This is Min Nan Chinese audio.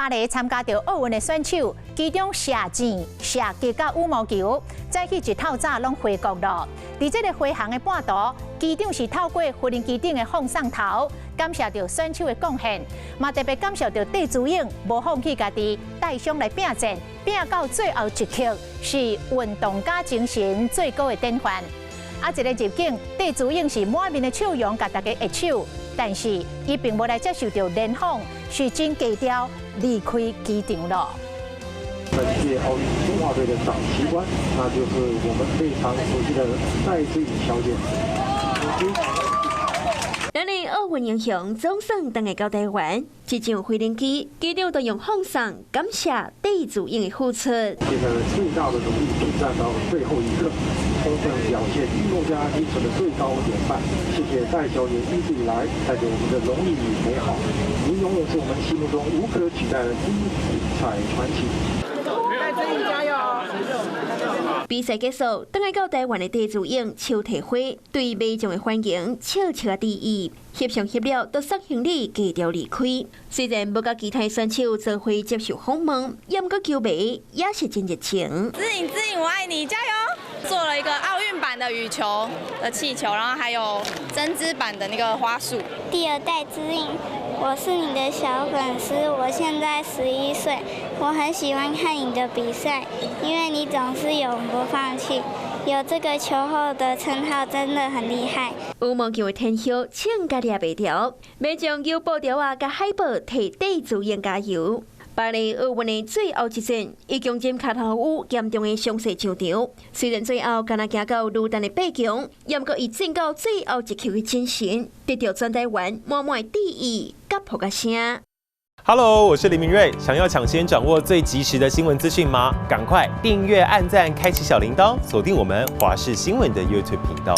巴黎參加著奧運的選手，其中射箭、射擊佮羽毛球，早起一透早攏回國囉。佇這個飛行的半途，機長是透過無人機頂的放送頭，感謝著選手的貢獻，嘛特別感謝著戴資穎無放棄家己，帶傷來拚戰，拚到最後一刻，是運動家精神最高的典範。啊，一个入境，戴資穎是滿面的笑容，共大家握手，但是伊並無來接受著聯訪，是真低調離開機場囉。本屆奧運中華隊的掌旗官，那就是我們非常熟悉的戴資穎小姐。兩年奧運英雄總算轉來到台灣，這場飛行機機長都用放送感謝戴資穎的付出。這個最大的努力拼戰到最後一刻，充分表現運動家精神的最高典範。謝謝戴小姐一直以來帶給我們的榮譽與美好，您永遠是我們心目中無可取代的精彩傳奇。戴資穎加油！比賽結束，轉來到台灣的戴資穎手提花，對民眾的歡迎笑笑致意，翕相翕了，就送行李低調離開。雖然無佮其他選手做伙接受訪問，毋過球迷也是真熱情。資穎，資穎，我愛你，加油！做了一個奧運版的羽球的氣球，然後還有針織版的那個花束。第二戴資穎，我是你的小粉絲，我現在11歲，我很喜歡看你的比賽，因為你總是永不放棄，有這個球後的稱號真的很厲害。羽毛球的天后唱甲掠袂牢，民眾用布條仔佮海報替戴資穎加油。巴黎奧運的最後一戰，伊強針跤頭有嚴重的傷勢上場。雖然最後敢若行到女單的八強，毋過伊戰到最後一刻的精神，得到全台灣滿滿的致意佮噗仔聲。 Hello，我是林明瑞。想要搶先掌握最及時的新聞資訊嗎？趕快訂閱、按讚、開啟小鈴鐺，鎖定我們華視新聞的 YouTube 頻道。